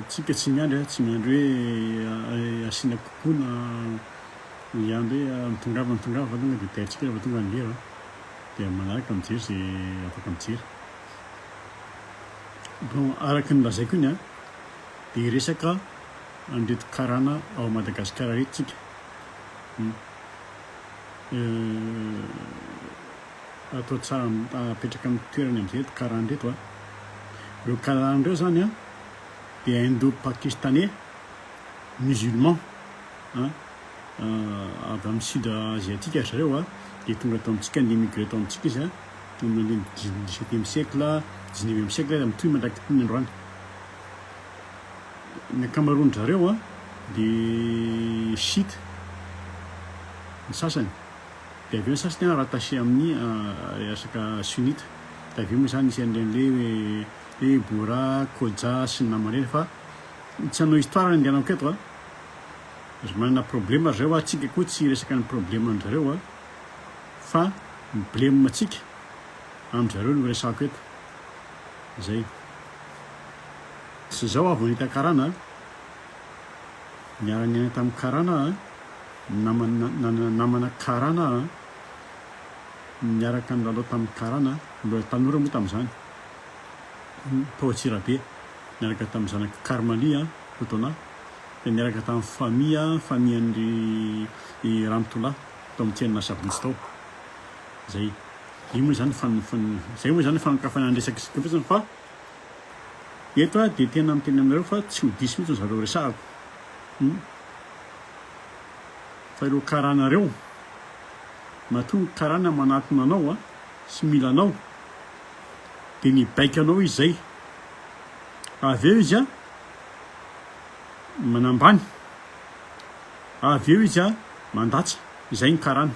Tsika tsy miandry a, tsy miandry hoe asiana kokoa na miandry hoe mitongava mitongava fa tonga dia tairitsika rehefa tonga ny lera dia manaraka mijery izay afaka mijery. Bon, araka ny lazaiko iny a, dia hiresaka an'ireto karana ao Madagasikara ireto tsika. Atao tsara apetraka amin'ny toerany amin'izay ireto karana ireto a. Ireo karana ireo zany a dia indo-pakistanais musulman a, avy amin'ny sud asiatique ry zareo a, dia tonga tao amintsika ni-immigrer tao amintsika izy a, tamin'ny dix-septième siècle, dix-neuvième siècle ary mitohy mandrak'ity ny androany. Ny ankamaroan-dry zareo a dia chiite ny sasany. Dia avy eo ny sasany an rattaché amin'ny resaka sunnite. Dia avy eo moa izany nisy an'ireny le hoe hoe Bora, Koja sy ny namany ireny fa tsy hanao histoire ny andehanako eto an. Ry manana problème ry zareo an, tsika koa tsy hiresaka ny problème an-dry zareo an, fa ny blème tsika amin-dry zareo no resahako eto. Zay. Tsy izao aho vao nahita karana an. Niara-niaina tamin'ny karana aho an. Namana nanana namana karana aho niaraka nilalao tamin'ny karana mbola tanora moa tamin'izany tao Antsirabe niaraka tamin'ny zanak'i Karmali aho Kotona dia niaraka tamin'ny famille aho famille an-dry Ramtolahy tao amin'ny tsenan'i Sabotsy tao zay io moa izany fan fan zay moa izany fanokafana ny resaka isika fotsiny fa eto aho dia tena miteny aminareo fa tsy ho diso mihitsy ny zareo resahako. Fa ireo karana ireo, matoa ny karana manatona anao sy mila anao, dia mibaiko anao izy izay. Avy eo izy manambany, avy eo izy mandatsa, izay ny karana.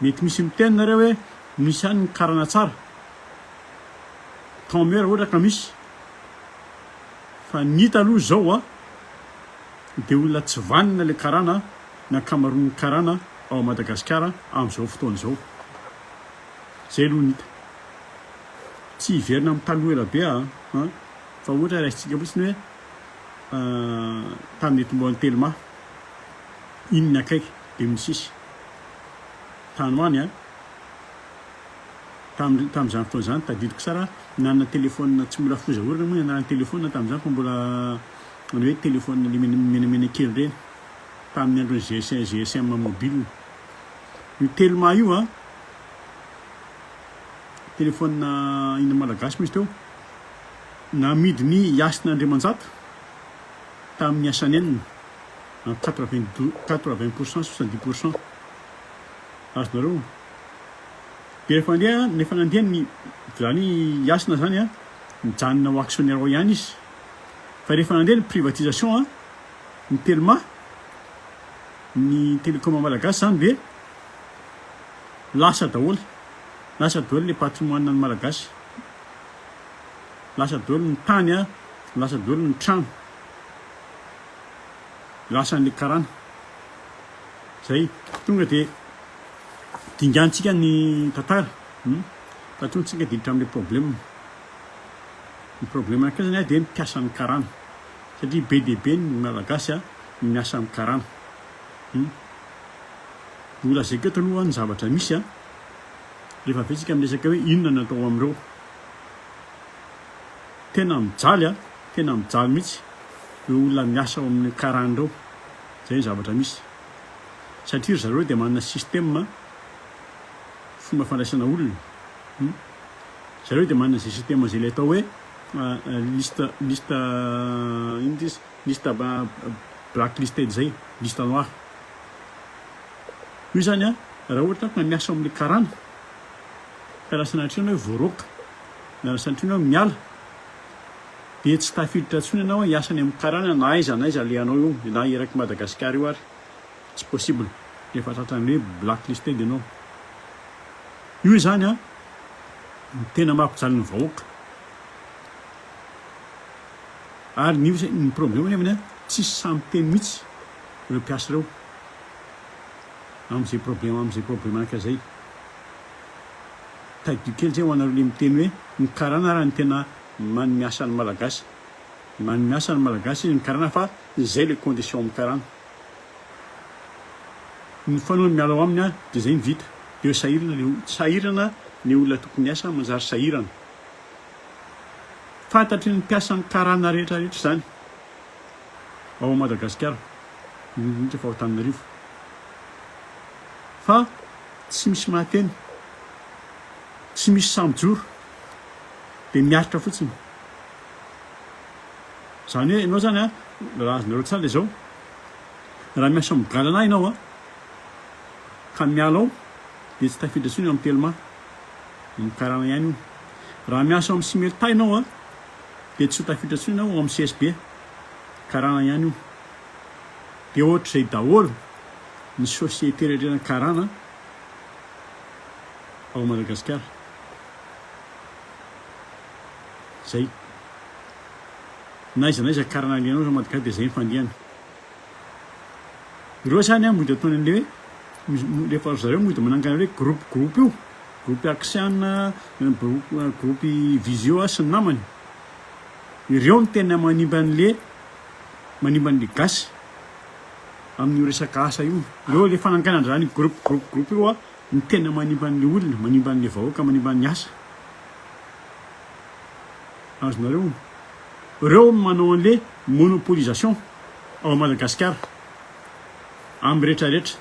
Mety misy miteny nareo hoe misy ihany ny karana tsara, tant mieux raha ohatra ka misy. Fa ny hita aloha izao a, dia olona tsy vanona ilay karana, ny ankamaroan'ny karana ao Madagasikara amin'izao fotoana izao. Izay aloha ny hita. Tsy hiverina amin'ny taloha ela be aho an, fa ohatra raisintsika fotsiny hoe tamin'ny nitomboan'ny Telma, iny ny akaiky dia misisy. Tany ho any an. Tamin'ny tamin'izany fotoana izany, tadidiko tsara, nanana telephone tsy mbola foza orana moa ny anaran'ny telephone tamin'izany fa mbola ny hoe telephone le menamena kely ireny, tamin'ny andron'ny GSM, GSM mobile. Io Telma io an, telephone inona malagasy moa izy teo, namidin'i Hasina Andriamanjato tamin'ny asanenina, en 82, 80 pour cent, 70 pour cent. Azonareo? Dia rehefa nandeha, rehefa nandeha ny zany Hasina zany an, nijanona ho actionnaire ao ihany izy. Fa rehefa nandeha ny privatisation an, ny Telma, ny Telecom malagasy zany dia lasa daholo, lasa daholo le patrimoine an'ny malagasy. Lasa daholo ny tany an, lasa daholo ny trano. Lasan'le karana. Zay. Tonga dia Dingantsika ny tantara hum fa tonga tsika diditra amle problème. Ny problème anankiray zany dia ny mpiasan'ny karana satria be dia be ny malagasy a miasa amin'ny karana hum. Ho lazaiko eto aloha ny zavatra misy a, rehefa avy eo tsika miresaka hoe inona no atao amin'ireo. Tena mijaly a, tena mijaly mihitsy ireo olona miasa ao amin'ny karana ireo, zay ny zavatra misy. Satria ry zareo dia manana système fomba fandraisana olona. Hum. Zareo dia manana izay système izay ilay atao hoe liste liste inona ity izy? Liste blacklisted izay, liste noire. Io izany an, raha ohatra ka miasa ao amin'ny karana, ka raha sanatria ianao hoe voaroaka, na raha sanatria ianao miala, dia tsy tafiditra intsony ianao hiasa any amin'ny karana na aiza na aiza alehanao io, na erak'i Madagasikara io ary. Tsy possible rehefa tratran'ny hoe blacklisted ianao. Io izany an, no tena mampijaly ny vahoaka. Ary ny ny problème nefany an, tsisy sahy miteny mihitsy ireo mpiasa ireo amin'izay problème amin'izay problème anankiray izay. Tadidio kely zay ho anareo le miteny hoe ny karana ara ny tena manome asa ny malagasy. Manome asa ny malagasy ny karana fa zay le condition amin'ny karana. Ny fanaony miala ao aminy de zay ny vita. De sahirana le sahirana ny olona tokony hiasa manjary sahirana. Fantatry ny mpiasan'ny karana rehetra rehetra izany ao Madagasikara, indrindra fa ao Antananarivo. Fa tsy misy mahateny, tsy misy sahy mijoro, dia miaritra fotsiny. Izany hoe ianao izany an, raha azonareo tsara ilay izao, raha miasa amin'ny galana ianao an, ka miala ao, dia tsy tafiditra intsony eo amin'ny telma, amin'ny karana ihany io. Raha miasa ao amin'ny Simelta ianao an, dia tsy ho tafiditra intsony ianao ao amin'ny CSB, karana ihany io. Dia ohatr'izay daholo ny société rehetra karana ao Madagasikara. Zay. Na aiza na aiza karana alehanao zao Madagasikara dia zay ny fandihany. Ireo zany an mody ataony an'le hoe rehefa ry zareo mody manangana hoe groupe groupe io, groupe Axian, groupe Visio sy ny namany. Ireo no tena manimba an'le manimba an'le gasy amin'io resaka asa io. Ireo le fananganan-draharaha ny groupe groupe groupe io an no tena manimba an'le olona, manimba an'le vahoaka, manimba ny asa. Azonareo? Ireo no manao an'le monopolisation ao Madagasikara amin'ny rehetra rehetra.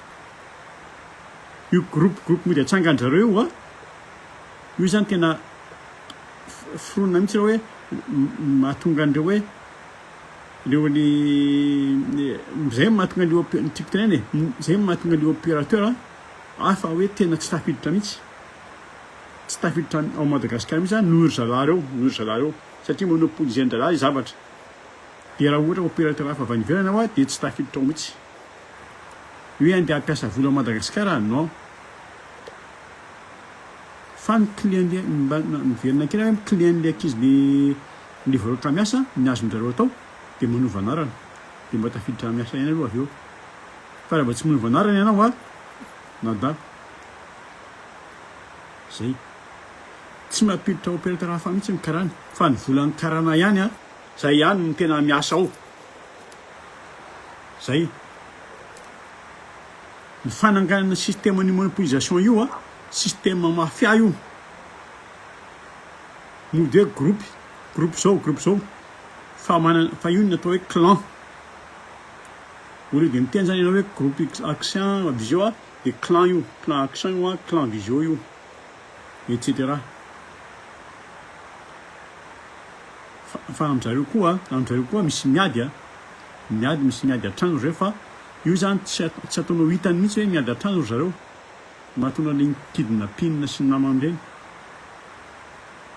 Io groupe groupe mody atsangan-dry zareo io an, io zany tena foronina mihitsy ireo hoe mahatonga an'ireo hoe ireo ny zay no mahatonga an'io ny tiako tenenina e, zay no mahatonga an'io opérateur hafa hoe tena tsy tafiditra mihitsy, tsy tafiditra ao Madagasikara mihitsy noho ry zalahy ireo, noho ry zalahy ireo satria monopoliser-dry zalahy zavatra. Dia raha ohatra opérateur hafa avy any ivelany aho dia tsy tafiditra ao mihitsy. Hoe andeha hampiasa vola ao Madagasikara, non. Fa ny client mba miverina kely aho hoe client le ankizy le le vahoaka miasa ny azon-drareo atao dia manova anarana dia mba tafiditra miasa ihany aloha avy eo. Fa raha vao tsy manova anarana ianao a, nada. Zay. Tsy mampiditra opérateur hafa mihitsy ny karana fa ny volan'ny karana ihany a, zay ihany no tena miasa ao. Zay. Ny fananganana système ny monopolisation io a, système mafia io. Mody hoe groupe, groupe zao, groupe zao. Fa manana, fa io ny atao hoe clan. Au lieu de miteny zany ianao hoe groupe Axian, Visio a, de clan io, clan Axian io a, clan Visio io, etc. Fa, fa amin-dry zareo koa, amin-dry zareo koa misy miady a, miady, misy miady an-trano ry zareo fa io zany tsy, tsy ataonao hitany mihitsy hoe miady an-trano ry zareo. Mahatonga an'ireny kidnapping sy ny namany ireny.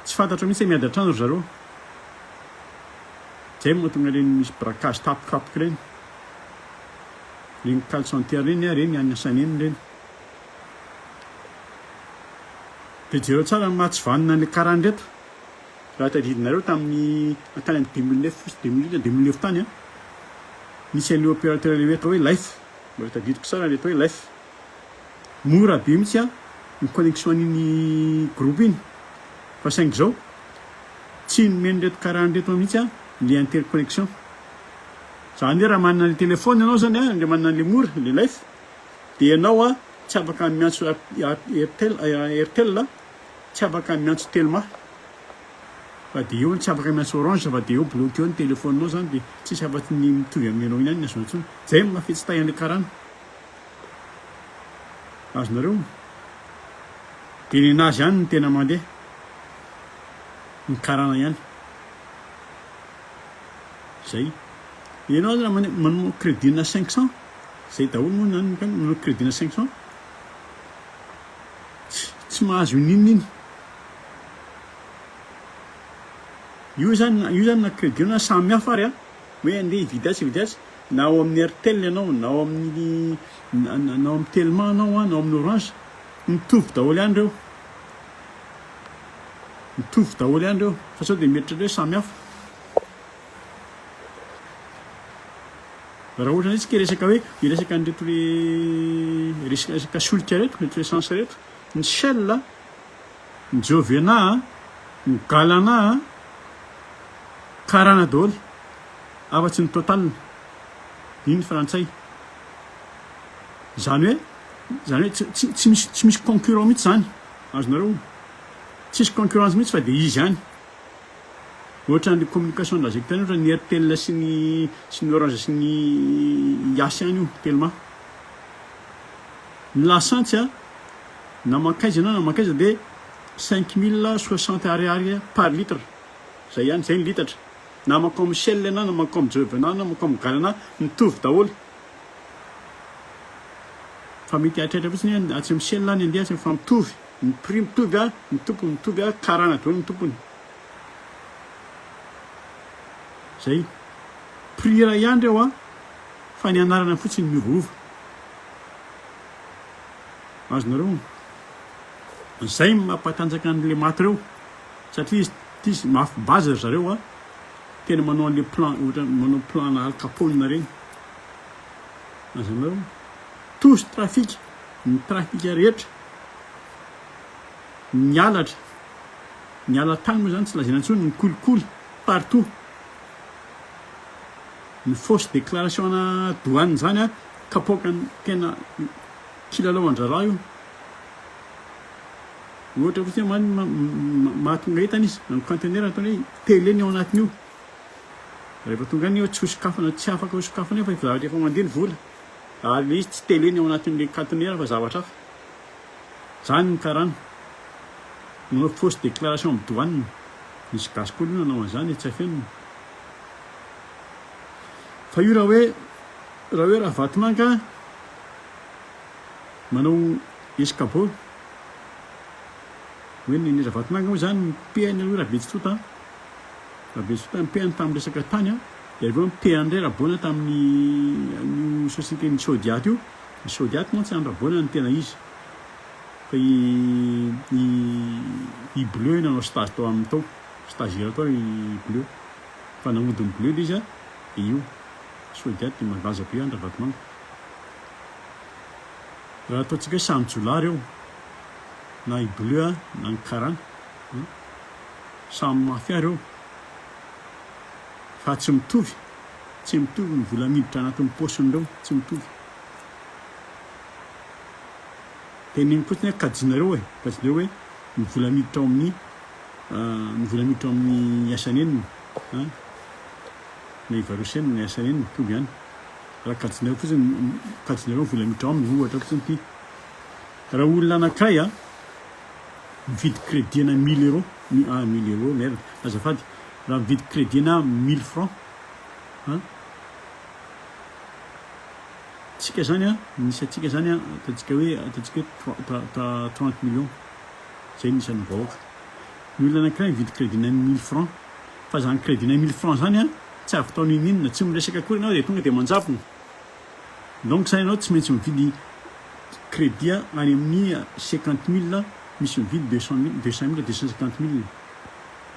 Tsy fantatra mihitsy hoe miady an-trano ry zareo. Izay no mahatonga ireny misy braquage tampokapoka ireny. Ireny call center ireny, ireny any asan'eny ireny. Dia jereo tsara ny maha tsy vanona an'ilay karana ireto. Raha tadidinareo tamin'ny tany amin'ny 2009 sy 2008 na 2009 tany an, nisy an'ilay opérateur ilay hoe atao hoe Life. Mbola tadidiko tsara ilay atao hoe Life. Mora be mihitsy an ny connexion an'iny groupe iny fa saingy izao tsy nomen'ireto karana ireto mihitsy an le interconnexion. Zany hoe raha manana le téléphone ianao zany an, le manana le mora, le life, dia ianao an tsy afaka miantso Airtel, Airtel, tsy afaka miantso Telma fa dia eo tsy afaka miantso Orange fa dia eo bloqué eo ny téléphone-nao zany dia tsisy afa-tsy ny mitovy amin'ny anao iny ihany ny azonao antsoina. Zay no mahafetsy tay an'le karana. Azonareo? Dia nenazy ihany no tena mandeha. Ny karana ihany. Zay. Ianao aza raha manao crédit na 500, zay daholo moa zany manao crédit na 500, tsy mahazo inoninona iny. Io zany, io zany na crédit na samy hafa ary an, hoe andeha hividy azy hividy azy. Na ao amin'ny Airtel ianao, na ao amin'ny na ao amin'ny Telma ianao an, na ao amin'ny Orange, mitovy daholo ihany ireo. Mitovy daholo ihany ireo, fa sao dia mieritreritra hoe samy hafa. Raha ohatra indray tsika hiresaka hoe hiresaka an'ireto le resaka solika ireto, ireto essence ireto, ny Shell. Ny Jovena a, ny Galana a, karana daholo, afa-tsy ny Total, iny frantsay. Izany hoe, izany hoe tsy tsy tsy misy tsy misy concurrent mihitsy izany, azonareo? Tsisy concurrence mihitsy fa dia izy ihany. Ohatran'ny communication lazaiko teo ihany ohatra ny Airtel sy ny sy ny Orange sy ny Yas ihany io, Telma. Ny lasantsy a, na mankaiza ianao na mankaiza dia 5060 ariary par litre, zay ihany, zay ny litatra. Na mankao amin'ny Shell ianao na mankao amin'ny Jovena na mankao amin'ny Galana, mitovy daholo. Fa mety hatraitra fotsiny hoe atsy amin'ny Shell any andeha atsy fa mitovy, ny prix mitovy a, ny tompony mitovy a, karana daholo ny tompony. Zay. Prix iray ihany ireo a, fa ny anarana fotsiny miovaova. Azonareo? Zay no mampatanjaka an'le maty reo satria izy ty izy mafy base ry zareo a, tena manao an'le plan ohatra manao plan ana Al Capone reny. Azonareo? Tous trafic, ny trafic rehetra, ny halatra, ny hala-tany moa zany tsy lazaina intsony, ny kolikoly partout. Ny fausse déclaration ana douane zany a, kapoaka tena kilalao an-draharaha io. Ohatra fotsiny hoe mahatonga entana izy, ny conteneur ataony hoe télé ny ao anatin'io. Rehefa tonga any io tsy hosokafana, tsy afaka hosokafana io fa efa zavatra efa mandeha ny vola. Ary ilay izy tsy télé ny ao anatin'ilay conteneur fa zavatra hafa. Zany ny karana. Manao fausse déclaration amin'ny douane. Nisy gasy koa aloha nanao an'izany e, tsy afenina. Fa io raha hoe raha hoe Ravatomanga manao escabeau hoe ny Ravatomanga moa zany nipehany aloha Rabetsitota an, Rabetsitota nipehany tamin'ny resaka tany an, dia avy eo nipehany indray Raboana tamin'ny an'io société ny Sodiat io, ny Sodiat mantsy an'i Raboana no tena izy fa i i i Bleu nanao stage tao aminy tao, stagiaire tao i Bleu. Fa nahodin'ny bleu le izy a, de io. Sodiat de malaza be any Ravatomanga. Raha ataontsika hoe samy jiolahy reo, na i bleu a, na ny karana, samy mafia reo. Fa tsy mitovy, tsy mitovy ny vola miditra anatin'ny paosin'ireo, tsy mitovy. Teneniko fotsiny hoe kajinareo e, kajinareo hoe ny vola miditra ao amin'ny Ny vola miditra ao amin'ny SNN an, na i Varosena na SNN mitovy ihany. Raha kajinareo fotsiny, kajinareo ny vola miditra ao aminy, ohatra fotsiny ity. Raha olona anankiray an, mividy crédit ana mille euros, ah mille euros merde, azafady, raha mividy crédit ana mille francs an, tsika zany an, ny isantsika zany an, ataontsika hoe, ataontsika hoe trois, trois, trente millions. Zay ny isan'ny vahoaka. Ny olona anankiray mividy crédit na mille francs. Fa zany crédit na mille francs zany an, tsy ahavitao n'inon'inona, tsy miresaka akory ianao dia tonga dia manjavona. Donc zany ianao tsy maintsy mividy crédit any amin'ny cinquante mille, misy mividy deux cent mille, deux cent mille, deux cent cinquante mille.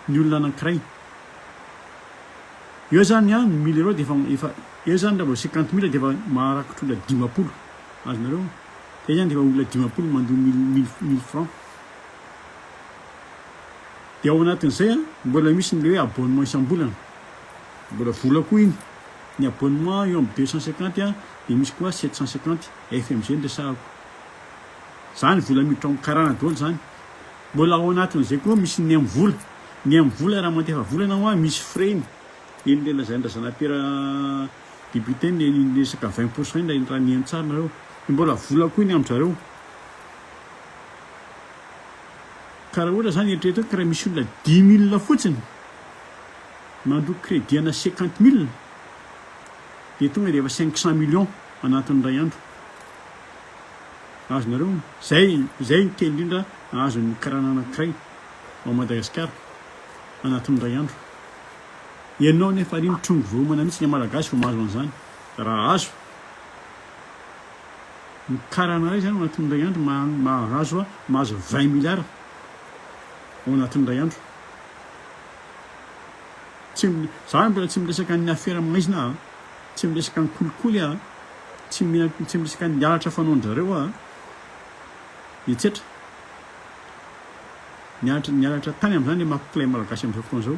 Ny olona anankiray. Eo zany an, ny mille euros dia efa, efa, eo zany raha vao cinquante mille dia efa maharakotra olona 50. Azonareo? Zay zany dia efa olona 50 mandoa mille, mille, mille francs. Dia ao anatin'izay an, mbola misy ny le hoe abonnement isam-bolana. Mbola vola koa iny. Ny abonnement eo amin'ny 250 an, dia misy koa 750, FMG no resahako. Zany vola miditra ao amin'ny karana daholo zany. Mbola ao anatin'izay koa misy ny M-vola. Ny M-vola raha mandefa vola ianao an, misy frais-ny. Iny le lazain-dRazanapera député iny, iny resaka 20 pourcent iny raha nihaino tsara nareo. Mbola vola koa iny amin-dRareo. Ka raha ohatra zany eritrereto hoe ka raha misy olona dix mille fotsiny mandoa crédit ana cinquante mille dia tonga dia efa cinq cent millions anatin'ny iray andro. Azonareo? Zay zay ny kely indrindra azon'ny karana anankiray ao Madagasikara anatin'ny iray andro. Ianao nefa ary mitrongy vao homana mihitsy ny Malagasy vao mahazo an'izany. Raha azo. Ny karana iray zany ao anatin'ny iray andro mahazo mahazo vingt milliards ao anatin'ny iray andro. Tsy za mbola tsy miresaka ny afera maizina aho, tsy miresaka ny kolikoly aho, tsy tsy miresaka ny halatra fanaon-dry zareo aho, etsetra. Nianatra nianatra tany amin'izany le mampilay malagasy amin'izao fotoana izao.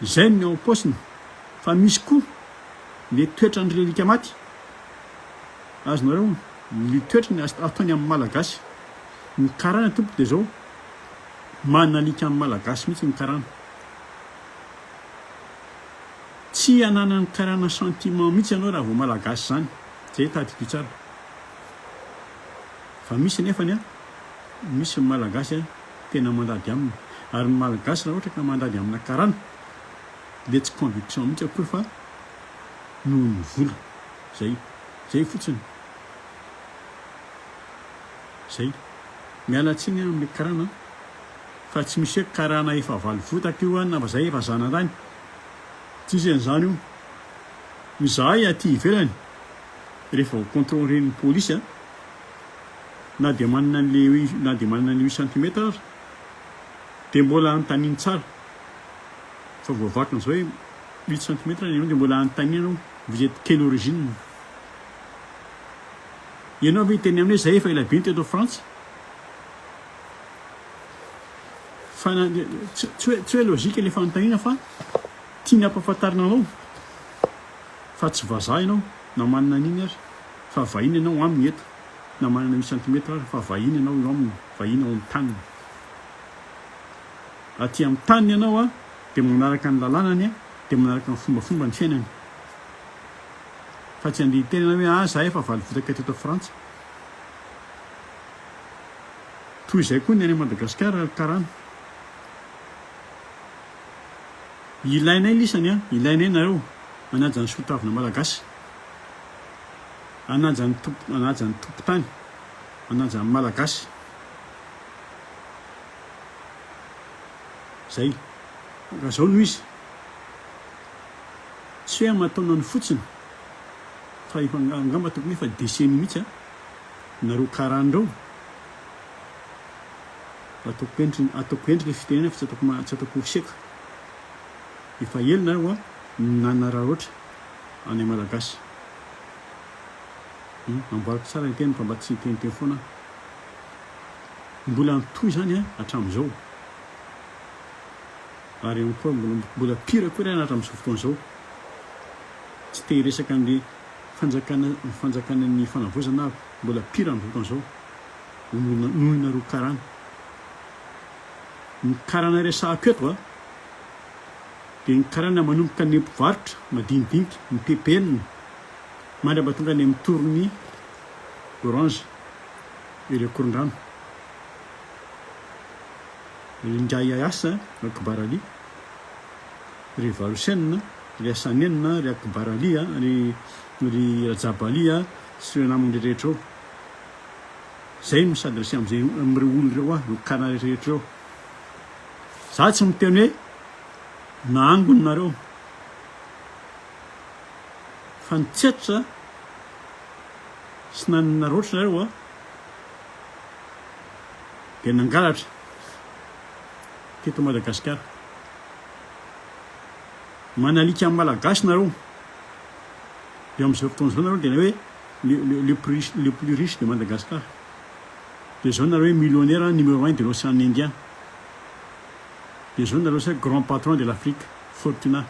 Izay no ao am-paosiny. Fa misy koa le toetran'ireo alika maty. Azonareo ny toetrany ataony amin'ny malagasy. Ny karana tompoko dia izao, manalika amin'ny malagasy mihitsy ny karana. Tsy ananan'ny karana sentiment mihitsy ianao raha vao malagasy izany. Izay tadidio tsara. Fa misy anefany an, misy ny malagasy an, tena mandady aminy. Ary ny malagasy raha ohatra ka mandady amina karana dia tsy conviction mihitsy akory fa noho ny vola. Zay. Zay fotsiny. Zay. Miala tsiny aho amin'ilay karana an, fa tsy misy hoe karana efa valo votaka io an, na fa zay efa zanatany. Tsisy an'izany io. Izahay aty ivelany rehefa vao contrôler-n'ny polisy an, na dia manana an'le na dia manana an'le huit centimètres aza dia mbola anontaniany tsara fa voavakiny zao hoe huit centimètres ny anao dia mbola anontaniana anao vous êtes quelle origine? Ianao ve hiteny aminy hoe zay efa ela be teto Frantsa? Fa na tsy hoe tsy hoe logique le fanontaniana fa tiany hampahafantarina anao fa tsy vazaha ianao na manana an'iny ary fa vahiny ianao aminy eto na manana huit centimètres ary fa vahiny ianao eo aminy, vahiny ao amin'ny taniny. Aty amin'ny taniny ianao a, dia manaraka ny lalànany dia manaraka ny fombafomba ny fiainany. Fa tsy andeha hiteny ianao hoe ah za efa valo votaka teto Frantsa. Toy izay koa ny any Madagasikara ry karana. Ilainay lisany a, ilainay nareo manaja ny soa-toavina malagasy. Hanaja ny tompo, hanaja ny tompon-tany, hanaja ny Malagasy. Zay. Raha zao no izy, tsy hoe aman-taonany fotsiny fa efa angamba tokony hoe efa décennie mihitsy an, nareo karana ireo. Ataoko endriny, ataoko endriny ilay fitenenana fa tsy ataoko tsy ataoko seka. Efa ela nareo an, nanararaotra anay Malagasy. Hum, amboariko tsara ny teniko fa mba tsy hiteniteny foana aho. Mbola mitohy izany an, hatramin'izao. Ary encore mbola mbola pire koa ary hatramin'izao fotoana izao. Tsy te hiresaka an'le fanjakana fanjakanan'ny fanavaozana aho, mbola pire amin'izao fotoana izao noho nareo karana. Ny karana resahako eto an, dia ny karana manomboka any mpivarotra madinidinika, ny PPN, mandrapa tonga any amin'ny tour-n'ny Orange ery Ankorondrano. Ry Ingahy Asa, Akbar Ali, ry Varosen, ry Asanena, ry Akbar Ali, ry ry Rajab Ali sy ireo namany rehetra ireo. Zay no mi-s'adresser amin'izay amin'ireo olona ireo aho, ireo karana rehetra ireo. Za tsy miteny hoe nahangona nareo fa nitsetra sy nanaraotra nareo a dia nangalatra teto Madagasikara. Manalika amin'ny Malagasy nareo. Dia amin'izao fotoana izao nareo dia hoe le, le, le, plus, le plus riche de Madagascar. Dia izao nareo hoe millionnaire numéro un de l'océan Indien. Dia izao nareo sa grand patron de l'Afrique, Fortuna.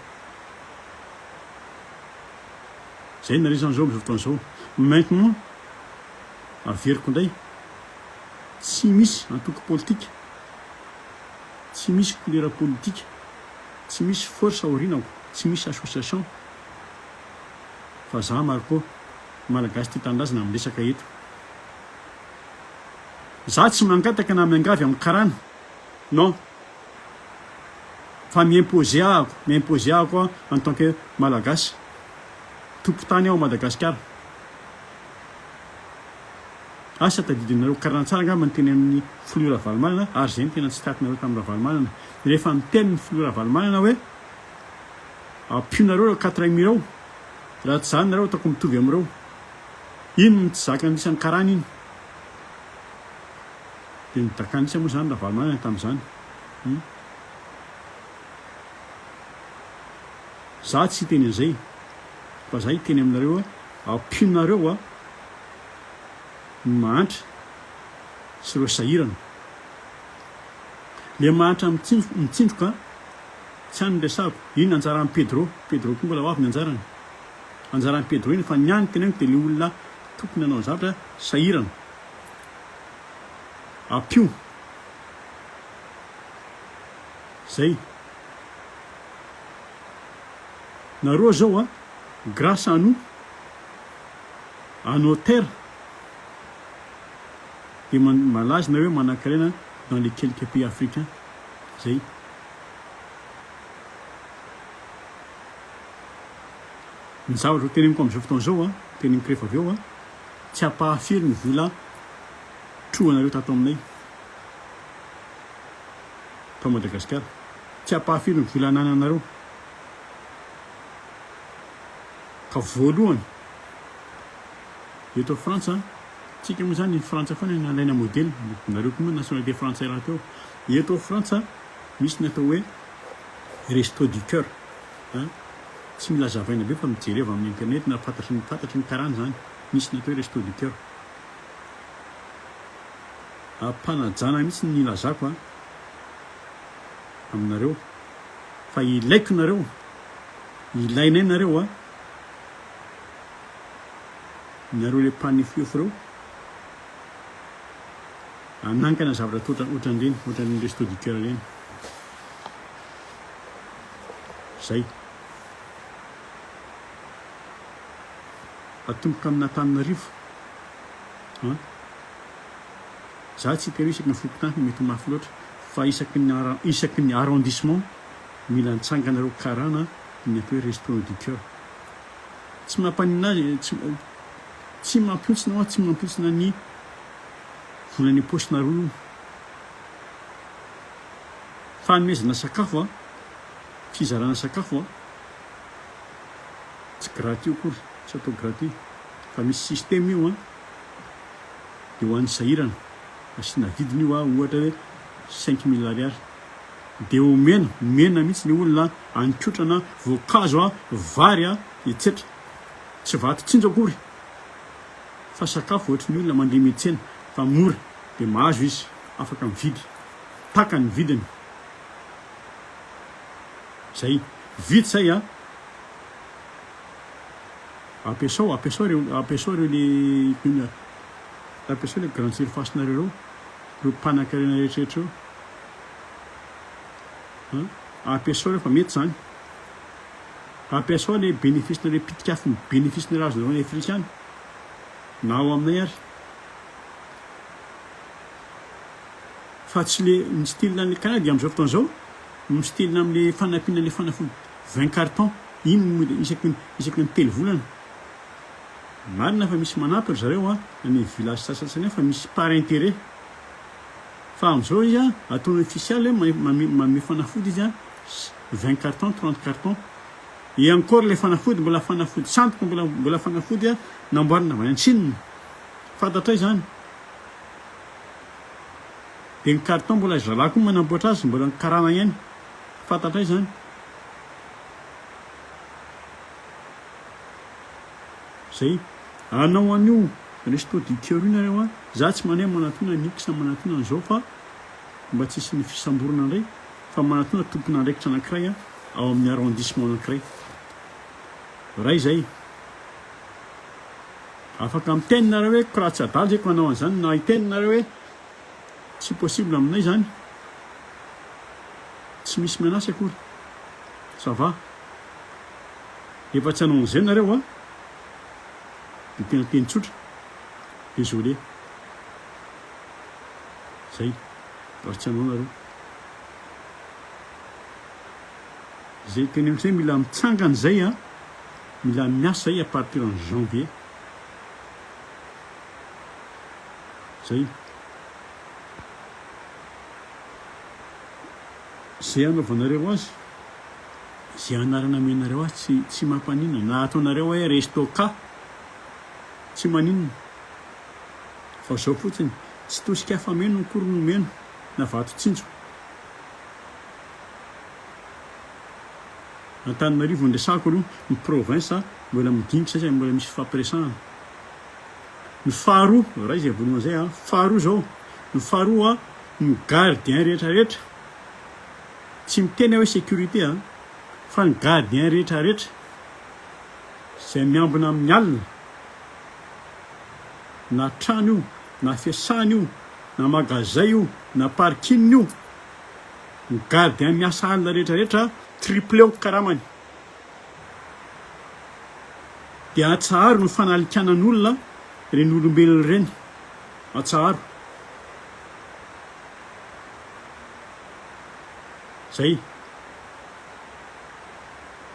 Zay nareo izany zao amin'izao fotoana izao. Maintenant, averiko indray, tsy misy antoko politika, tsy misy couleur politika, tsy misy force aorianako, tsy misy association, fa za Marco, Malagasy tia tanindrazana miresaka eto. Za tsy mangataka na miangavy amin'ny karana. Non. Fa mi-imposer ahako, mi-imposer ahako aho en tant que Malagasy. Tompon-tany aho ao Madagasikara. Asa tadidinareo karana tsara angamba ny teny amin'ny Filoha Ravalomanana ary izay no tena tsy tatinareo tamin'i Ravalomanana. Rehefa niteny ny Filoha Ravalomanana hoe ampionareo ireo quatre mille ireo, raha tsy izany nareo ataoko mitovy amin'ireo. Iny no tsy zakan'ny isan'ny karana iny. Dia nidakan'isa moa izany Ravalomanana tamin'izany. Hum. Za tsy hiteny an'izay fa za hiteny aminareo hoe ampionareo a ny mahantra sy ireo sahirana. Le mahantra mitsindroka tsy any no resahako. Iny anjaran'i Pedro. Pedro koa mbola ho avy ny anjarany. Anjaran'i Pedro iny fa ny ahy no teneniko dia le olona tokony hanao zavatra sahirana. Ampio. Zay. Nareo zao a, grâce à nous, à nos terres, dia malaza nareo manankarena dans les quelques pays africains. Zay. Ny zavatra ho teneniko amin'izao fotoana izao a, teneniko rehefa avy eo a, tsy ampahafiry ny vola trohanareo tato aminay tao Madagasikara. Tsy ampahafiry ny vola anananareo. Ka voalohany, eto Frantsa, tsika moa zany Frantsa foana no alaina modely, nareo koa moa nationalité frantsay rahateo. Eto Frantsa misy ny atao hoe resto du coeur, an, tsy mila azavaina be fa mijereva amin'ny internet na fantatry ny fantatry ny karana zany, misy ny atao hoe resto du coeur. Ampanajana mihitsy ny nilazako an, aminareo fa ilaiko nareo, ilainay nareo an, nareo le mpanefoefo reo, hanangana zavatra toa ohatran'ireny, ohatran'ny resto du coeur ireny. Zay. Atomboka amin'Antananarivo. An. Za tsy hiteny hoe isaky ny fokontany fa mety ho mafy loatra fa isaky ny isaky ny arrondissement mila nitsangana ireo karana ny atao hoe resto du coeur. Tsy mampaninona azy tsy tsy mampihontsina hoa tsy mampihontsina ny vola any am-paosinareo io. Fanomezana sakafo a, fizarana sakafo a, tsy gratuit akory, tsy atao gratuit fa misy système io an, dia ho an'ny sahirana, asiana vidiny io a, ohatra hoe 5000 ariary, dia omena, omena mihitsy ny olona haninkotrana voankazo a, vary a, etsetra. Tsy vato tsinjo akory fa sakafo ohatry ny olona mandeha miantsena fa mora dia mahazo izy, afaka mividy, takany ny vidiny. Zay. Vita zay a. Ampiasao, ampiasao ireo, ampiasao ireo le, ampiasao le grande surface nareo ireo, ireo mpanankarena rehetra rehetra ireo. An, ampiasao ireo fa mety zany. Ampiasao le bénéfice nareo pitik'afo ny bénéfice nareo azonareo any Afrika any, na ao aminay ary. Fa tsy le ny style an'le Canada dia amin'izao fotoana izao no style amin'le fanampiana le fanafody 20 cartons iny no isaky ny isaky ny telo volana. Marina fa misy manampy ry zareo an, any village sasasany any fa misy par intérêt. Fa amin'izao izy an, ataony officiel hoe manome fanafody izy an, 20 cartons, 30 cartons. Et encore le fanafody mbola fanafody sandoka mbola mbola fanafody namboarina avy any Chine. Fantatray izany. Dia ny carton mbola ry zalahy koa manamboatra azy, mbola ny karana ihany. Fantatray izany. Zay. Anao an'io resto du coeur io nareo an, za tsy maneho manatona ny X manatona an'izao fa mba tsy hisian'ny fisamborana indray fa manatona tompon'andraikitra anankiray ao amin'ny arrondissement anankiray. Ray zay. Afaka miteny nareo hoe ko raha tsy adala zay ko hanao an'izany na hiteny nareo hoe tsy possible aminay zany. Tsy misy menace akory. Ça va. Efa tsy hanao an'izay nareo a. Dia tena teny tsotra. Désolé. Zay. Raha tsy hanao nareo. Zay teneniko zay mila mitsangana zay a. Mila miasa zay à partir en janvier. Zay. Zay anaovanareo azy, zay anarana amenareo azy tsy tsy mampaninona na ataonareo hoe resto ka tsy maninona fa zao fotsiny tsy tosika afa-meno akory no omena na vato tsinjo. Antananarivo no resahako aloha, ny province mbola midinika zay mbola misy fifampiresahana. Ny faharoa, ray zay voalohany zay an, faharoa zao, ny faharoa ny gardien rehetra rehetra. Tsy miteny aho hoe sécurité an, fa ny gardien rehetra rehetra izay miambina amin'ny alina, na trano io, na fiasana io, na magazay io, na parking io, ny gardien miasa alina rehetra rehetra tripleo ny karamany. Dia atsaharo ny fanalikanan'olona ireny olombelona ireny. Atsaharo. Zay.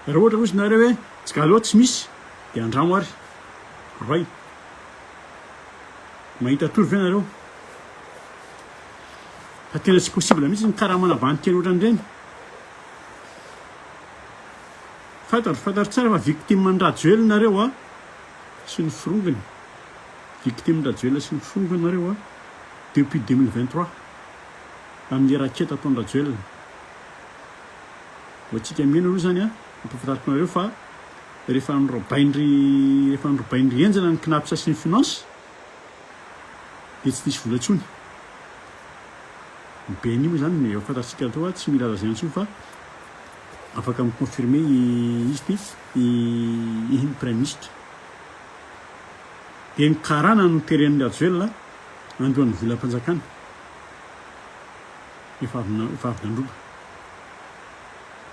Raha ohatra kosa nareo hoe tsy galop tsy misy dia andramo ary. Roay. Mahita tory ve nareo? Fa tena tsy possible mihitsy ny karamana bandy kely ohatran'ireny. Fantatro, fantatro tsara fa victime an'i Rajoelina nareo a, sy ny forongony. Victime Rajoelina sy ny forongony nareo a, depuis 2023. Amin'ny racket ataon-dRajoelina. Ho antsika mino aloha izany a, ampahafantariko anareo fa rehefa norobain-dry rehefa norobain-dry henjana ny Cnaps sy ny finance dia tsy nisy vola intsony. Ny BNI moa izany efa fantatsika rahateo tsy mila lazaina intsony fa afaka mi-confirmer izy ity i ny praiminisitra. Dia ny karana no teren'i Rajoelina handoa ny volam-panjakana efa avy efa avy nandroba.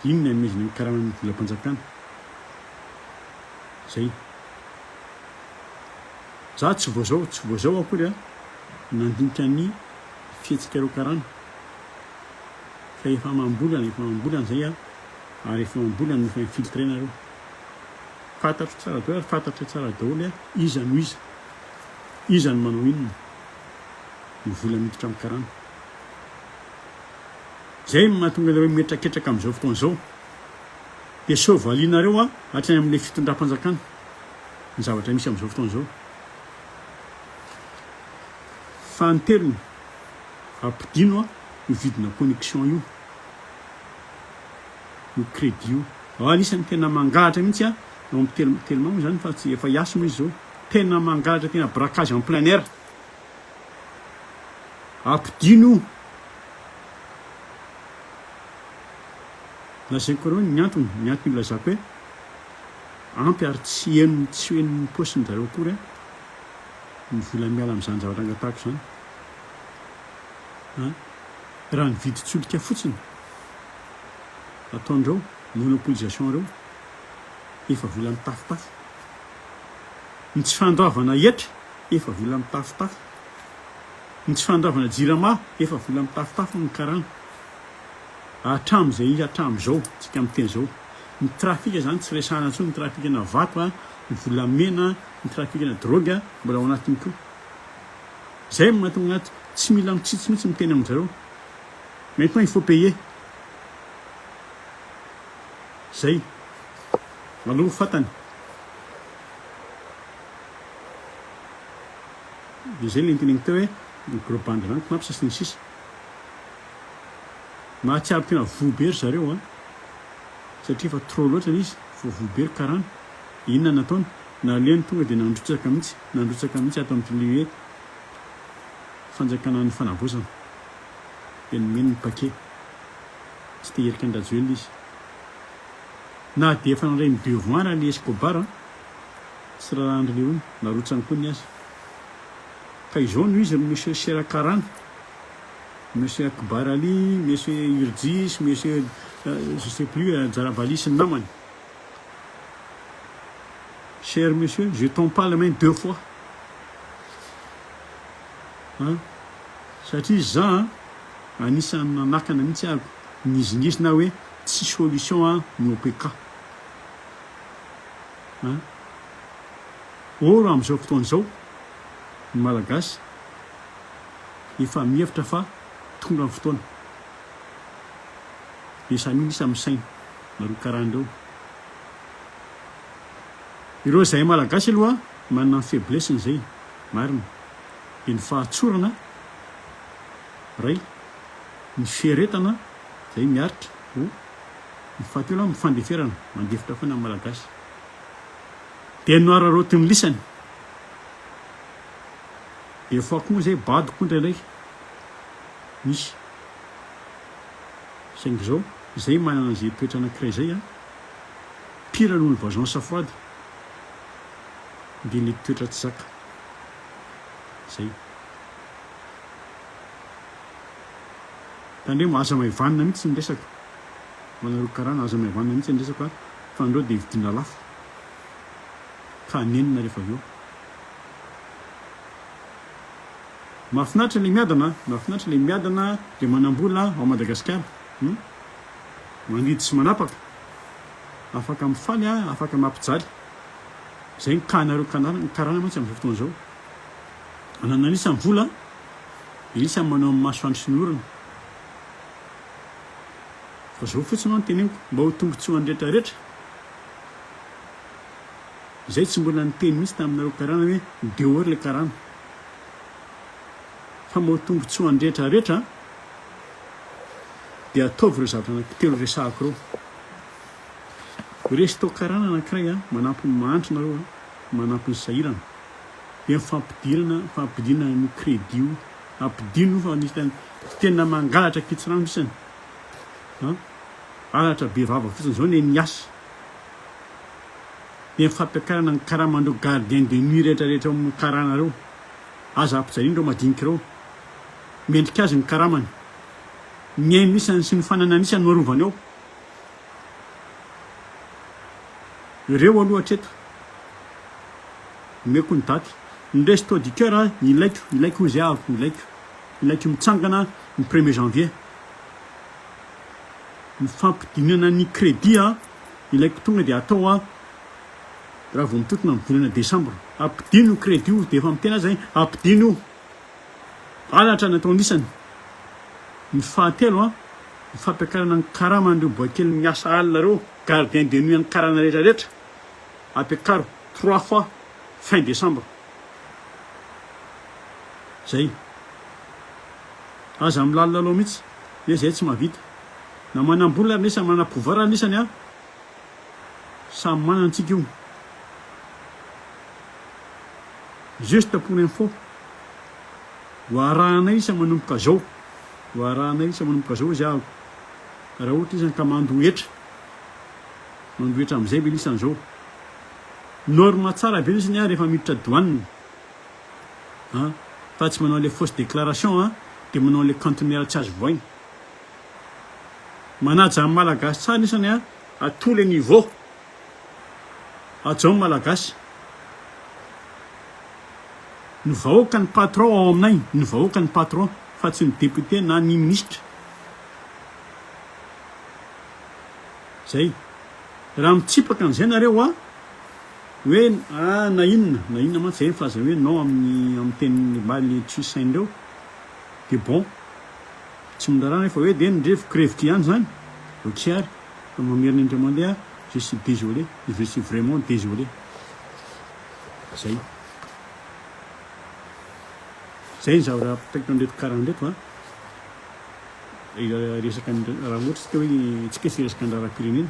Iny ny hanomezana ny karaman'ny volam-panjakana. Zay. Za tsy vao zao, tsy vao zao akory a nandinika ny fihetsikareo karana fa efa amam-bolana, efa amam-bolana zay a ary efa amam-bolana no efa infiltré nareo. Fantatro tsara daholo ary fantatray tsara daholo a iza no iza, iza no manao inona, ny vola miditra amin'ny karana. Zay no mahatonga anareo mihetraketraka amin'izao fotoana izao. Dia sao valianareo a hatrany amin'ilay fitondram-panjakana ny zavatra misy amin'izao fotoana izao. Fanintelony, ampidino a io vidina connexion io, io crédit io. Ao anisan'ny tena mangalatra mihitsy a, ao amin'ny tel telma moa izany fa tsy efa hiasa moa izy izao. Tena mangalatra tena braquage en plein air. Ampidino io. Lazaiko anareo ny antony, ny antony ilazako hoe ampy ary tsy heno tsy henon'ny paosiny zareo akory ny vola miala amin'izany zavatra angatahako izany. An, raha ny vidin-tsolika fotsiny ataondreo monopolisation reo efa vola mitafotafo. Ny tsy fandoavana hetra efa vola mitafotafo. Ny tsy fandoavana jirama efa vola mitafotafo ny karana. Hatramin'izay hatramin'izao tsika miteny izao. Ny trafic zany tsy resahana intsony, ny trafic-na vato a, ny volamena, ny trafic-na drogue mbola ao anatiny koa. Zay no mahatonga ahy tsy mila mitsitsy mihitsy miteny amin-jareo. Maintenant il faut payer. Zay. Aloha fatany. Dia zay le niteneniko teo hoe ny gros bandy zany cnaps sy ny sisa. Mahatsiaro tena voa be ry zareo an! Satria efa trop loatra ilay izy, efa voa be ry karana. Inona no nataony? Nalehany tonga dia nandrotsaka mihitsy, nandrotsaka mihitsy ato amin'ity le hoe fanjakana ny fanavaozana. Dia nomeny ny paquet. Tsy te hierika an-dRajoelina izy. Na dia efa nandray ny devoir ilay Escobar an, tsy raharahan-dry Leony, narotsany koa ny azy. Ka izao no izy ry Monsieur Sera Karana. Monsieur Akbar Ali, Monsieur Urgis, Monsieur je sais plus Jarabali sy ny namany. Cher monsieur, je tends pas la main deux fois. Hein? Satria za anisan'ny nanakana mihitsy ako nihizingizina hoe tsy solution a ny OPK. Hein? Or amin'izao fotoana izao ny Malagasy efa mihevitra fa tonga ny fotoana. Dia samia misy amin'ny saina nareo karana ireo. Ireo zahay Malagasy aloha manana ny faiblesse-ny izay, marina. Dia ny fahatsorana, iray, ny fiaretana, izay miaritra, roa, ny fahatelo, ny fandeferana, mandefitra foana ny Malagasy. Dia noararaotin'ny lisany. Des fois koa moa zay bado koa indraindray misy. Saingy zao. Izay manana an'izay toetra anankiray izay an, pire noho ny vengeance froide, dia ilay toetra tsy zaka. Izay. Tandremo, aza maivanina mihitsy ny resaka. Ho anareo karana, aza maivanina mihitsy ny resaka fa anareo dia vidiana lafo. Ka hanenina rehefa avy eo. Mahafinaritra le miadana a! Mahafinaritra le miadana le manambola ao Madagasikara hum! Mandidy sy manapaka, afaka mifaly a, afaka mampijaly. Zay ny cas nareo kanara, ny karana mantsy amzao fotoana zao. Ananan'isa ny vola, de isa ny manao amin'ny masoandro sy ny orana. Fa zao fotsiny ho'a no teneniko, mba ho tombotsoan'ny rehetra rehetra. Zay tsy mbola niteny mihitsy taminareo karana hoe dehors le karana. Fa mba ho tombotsoan'ny rehetra rehetra dia ataovy ireo zavatra anankitelo resahako ireo. Resto karana anankiray a, manampy ny mahantra nareo a, manampy ny sahirana. Dia ny fampidirana, fampidinana an'io crédit io. Ampidino io fa misy tena mangalatra kitsirano isany. An? Halatra be vava fotsiny zao ne niasa. Dia ny fampiakarana ny karaman'ireo gardien de nuit rehetra rehetra ao amin'ny karana ireo. Aza ampijaliana ireo madinika ireo. Mendrika azy ny karamany. Ny ainy isany sy ny fananany isany no arovany ao. Ireo aloha hatreto. Omeko ny daty. Ny resto du coeur ilaiko, ilaiko hozy ahako, ilaiko. Ilaiko mitsangana ny premier janvier. Ny fampidinana ny crédit ilaiko tonga dia atao raha vao mitotona ny volana desambra. Ampidino io crédit io dia efa miteny aho zay, ampidino io. Halatra ny ataon'isany. Ny fahatelo ny fampiakarana ny karaman'ireo boaikely miasa alina ireo, gardien de nuit an'ny karana rehetra rehetra, ampiakaro trois fois fin décembre. Zay. Aza milalolalo mihitsy hoe zay tsy mahavita. Na manam-bola ary nesany, manana pouvoir ary nesany an, samy manana antsika io. Juste pour info, ho arahanay isa manomboka zao, ho arahanay isa manomboka zao izy ahako. Raha ohatra isany ka mandoa hetra, mandoa hetra amizay ve lisany zao. Norme tsara be lisany an rehefa miditra douane. An, fa tsy manao le fausse déclaration an, de manao le conteneur tsy azo vohaina. Manaja ny Malagasy tsara isany a, à tous les niveaux. Hajao ny Malagasy. Ny vahoaka ny patron ao aminay, ny vahoaka ny patron fa tsy ny député na ny ministre. Zay. Raha mitsipaka an'izay nareo a, hoe ah na inona na inona mantsy zay ny filazana hoe non amin'ny amin'ny tenin'ny mba le tsy sain'ireo de bon. Tsy miraharaha nefa hoe dia ny reviko reviko ihany izany, ok ary, fa mamerina indray mandeha je suis désolé, je suis vraiment désolé. Zay. Zay ny zavatra ampitaiko an'ireto karana ireto an. Resaka raha ohatra tsika hoe tsika tsy resaka ny raharaham-pirenena.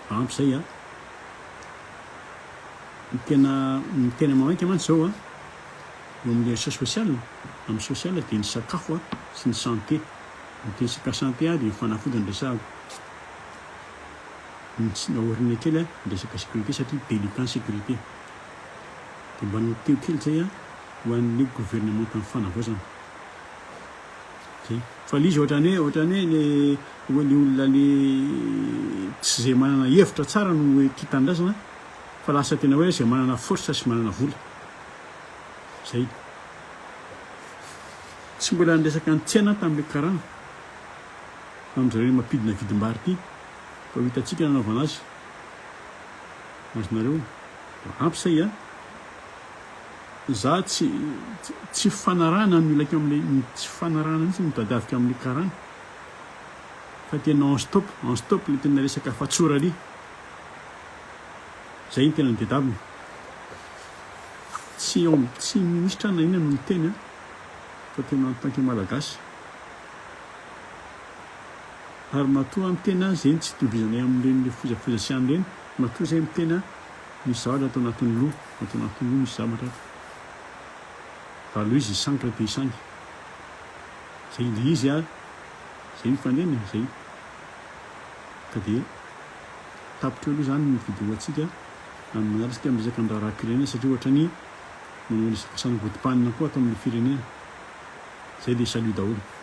Ampy zay an. Ny tena ny tena mamaika mantsy zao an. Eo amin'ny resaka social, amin'ny social dia ny sakafo sy ny santé. Ny resaka santé dia ny fanafody no resahako. Ny tsy aoriana kely ny resaka sécurité satria délicat ny sécurité. Dia mba noteo kely izay ho an'ny governemantan'ny fanavaozana. Zay. Fa le izy ohatran'ny hoe ohatran'ny hoe le le olona le tsy izay manana hevitra tsara no tia tanindrazana fa lasa tena hoe izay manana force sy manana vola. Zay. Tsy mbola niresaka ny tsena tamin'ilay karana tamin'izareo mampidina vidim-bary ity fa ho hitantsika ny hanaovana azy. Azonareo ampy zay a. Za tsy tsy fanarahana no ilaiko amin'ilay tsy fanarahana mihitsy no tadiaviko amin'ilay karana fa tena en stop en stop ilay tena resaka fatsoralia. Zay no tena notadiavina. Tsy eo tsy minisitra na inona no miteny an, fa tena en tant que malagasy. Ary matoa aho miteny an, zay no tsy itovizanay amin'ireny le fozafoza sy any ireny, matoa zay miteny an, misy zavatra ato anatin'ny loha, ato anatin'ny loha misy zavatra ato. Fa aleo izy hisangy raha te hisangy. Zay le izy an, zay ny fandehany e, zay. Ka dia tapitra eo aloha izany ny vidéo antsika amin'ny manaraka isika miresaka ny raharaham-pirenena satria ohatrany manao resaka sangodim-panina koa ato amin'ny firenena. Zay dia salut daholo.